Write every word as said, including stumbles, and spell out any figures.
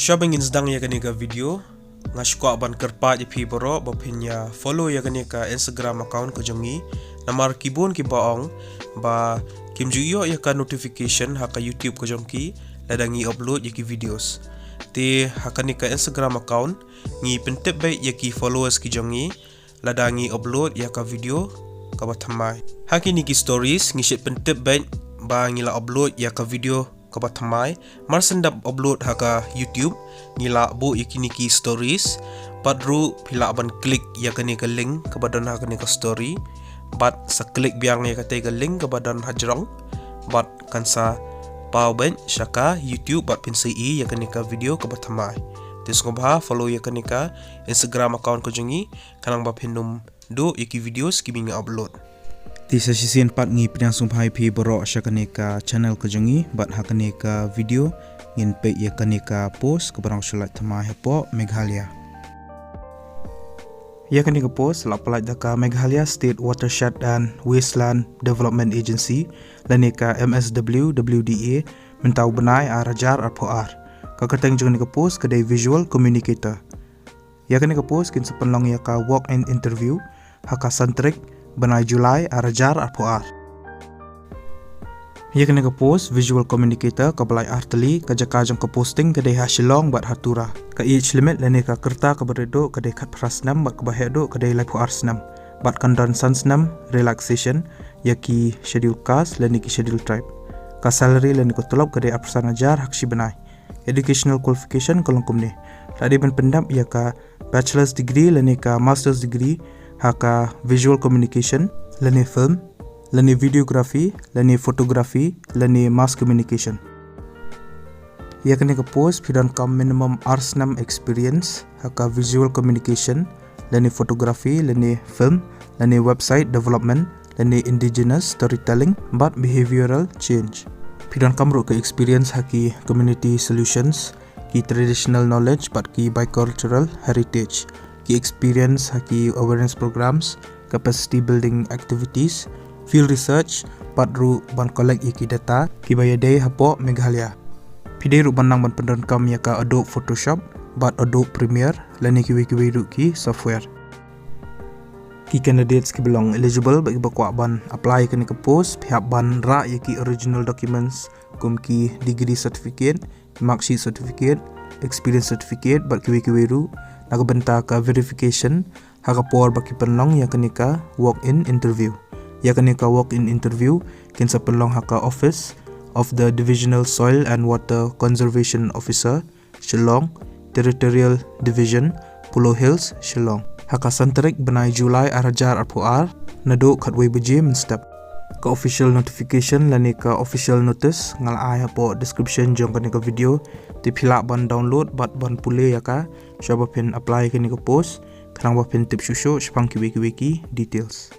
Shuwa ba ngin sdang ïa kane ka video, nga sngewkwah ban kyrpad ïa phi baroh ba phin ïa follow ïa kane ka Instagram account ka jong ngi. Namar ki bun kiba ong ba kim ju ïoh ïa ka notification ha ka YouTube ka jong ki lada ngi upload ïa ki videos. Te ha kane ka Instagram account ngi pyntip beit ïa ki followers ki jong ngi lada ngi upload ïa ka video kaba thymmai. Ha kine ki stories ngi shait pyntip beit ba ngi la upload ïa ka video kaba thymmai. Mar shen dep upload ha ka YouTube ngi lah buh ïa kine ki stories. Bad ruh phi lah ban click ïa kane ka link kaba don ha kane ka story. Bad sa click biang ïa kata ka link kaba don hajrong. Bad kan sa paw beit sha ka YouTube bad phin sa ïohi ïa kane ka video kaba thymmai. Te sngewbha follow ïa kane ka Instagram account ka jong ngi khnang ba phin ym duh ïa ki videos kiba ngi upload. Te sa shisien pat ngi pdiang sngewbha ïa phi baroh sha kane ka channel ka jong ngi bad ha kane ka video ngin peit ïa kane ka post kaba rong shu lait thymmai hapoh Meghalaya. Ïa kane ka post la pyllait da ka Meghalaya State Watershed and Wasteland Development Agency lane ka M S W W D A mynta u bnai ar hajar arphew ar. Ka kyrteng jong kane ka post ka dei Visual Communicator. Ïa kane ka post kin sa pynlong ïa ka walk-in interview ha ka san tarik bnai July ar hajar arphew ar. Ïa kane ka post Visual Communicator kaba lai ar tylli, ka jaka jong ka posting ka dei ha Shillong bad ha Tura. Ka age limit lane ka rta kaba rit duh ka dei khatphra snem bad kaba heh duh ka dei laiphew ar snem. Bad kan don san snem relaxation ïa ki schedule caste lane ki schedule tribe. Ka salary lane ka tulop ka dei arphew san hajar ha ka shi bnai. Educational qualification ka long kumne. La dei ban pyndep ïa ka bachelor's degree lane ka master's degree ha ka visual communication lane film lane videography lane photography lane mass communication. Ïa kane ka post phi donkam minimum ar snem experience ha ka visual communication lane photography lane film lane website development lane indigenous storytelling bad behavioral change. Phi donkam ruh ka experience ha ki community solutions, ki traditional knowledge bad ki bicultural heritage, ki experience ha ki awareness programs, capacity building activities, field research bad ruh ban collect ïa ki data kiba ïadei hapoh Meghalaya. Phi dei ruh ban nang ban pyndonkam ïa ka Adobe Photoshop bad Adobe Premiere lane kiwei kiwei ruh ki software. Ki candidates kiba long eligible bad kiba kwah ban apply ïa kane ka post phi hap ban rah ïa ki original documents kum ki degree certificate, marksheet certificate, experience certificate bad kiwei kiwei ruh na ka bynta ka verification ha ka por ba ki pynlong ïa kane ka walk-in interview. Ïa kane ka walk-in interview kin sa pynlong ha ka office of the Divisional Soil and Water Conservation Officer, Shillong, Territorial Division, Polo Hills, Shillong. Ha ka san tarik bnai July ar hajar arphew ar naduh khatwei baje mynstep. Ka official notification lane ka official notice nga la ai hapoh description jong kane ka video. Te phi lah ban download bad ban pule ïa ka shuwa ba phin apply kane ka post khnang ba phin tip shuh shuh shaphang kiwei kiwei ki details.